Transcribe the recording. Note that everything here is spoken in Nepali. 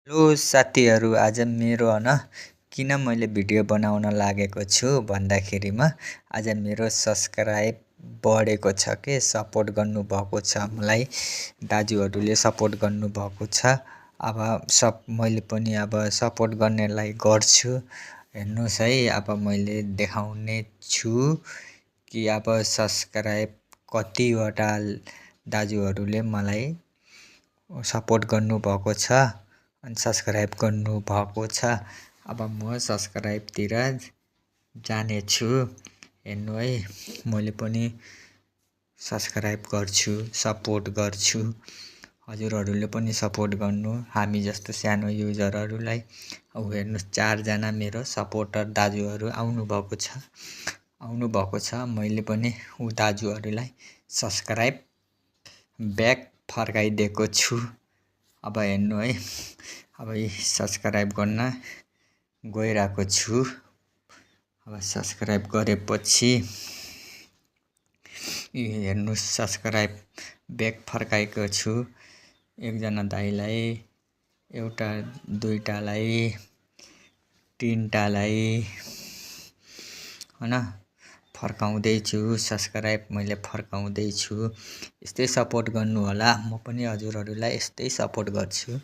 हेलो साथीहरू, आज मेरो किन मैले भिडियो बनाउन लागेको छु भन्दाखेरिमा आज मेरो सब्सक्राइब बढेको छ के सपोर्ट गर्नुभएको छ मलाई दाजुहरूले सपोर्ट गर्नुभएको छ। अब मैले पनि अब सपोर्ट गर्नेलाई गर्छु। हेर्नुहोस् है, अब मैले देखाउने छु कि अब सब्सक्राइब कतिवटा दाजुहरूले मलाई सपोर्ट गर्नुभएको छ अनि सब्सक्राइब गर्नुभएको छ। अब म सब्सक्राइबतिर जानेछु। हेर्नु है, मैले पनि सब्सक्राइब गर्छु, सपोर्ट गर्छु। हजुरहरूले पनि सपोर्ट गर्नु हामी जस्तो सानो युजरहरूलाई। अब हेर्नुहोस्, 4 जना मेरो सपोर्टर दाजुहरू आउनुभएको छ। मैले पनि ऊ दाजुहरूलाई सब्सक्राइब ब्याक फर्काइदिएको छु। अब हेर्नु है, अब सब्सक्राइब गर्न गइरहेको छु। अब सब्सक्राइब गरेपछि हेर्नुहोस्, सब्सक्राइब ब्याक फर्काएको छु। एकजना दाइलाई, एउटा दुईटालाई, तीनटालाई हैन फर्काउँदैछु। सब्सक्राइब मैले फर्काउँदैछु। यस्तै सपोर्ट गर्नु होला। म पनि हजुरहरूलाई यस्तै सपोर्ट गर्छु।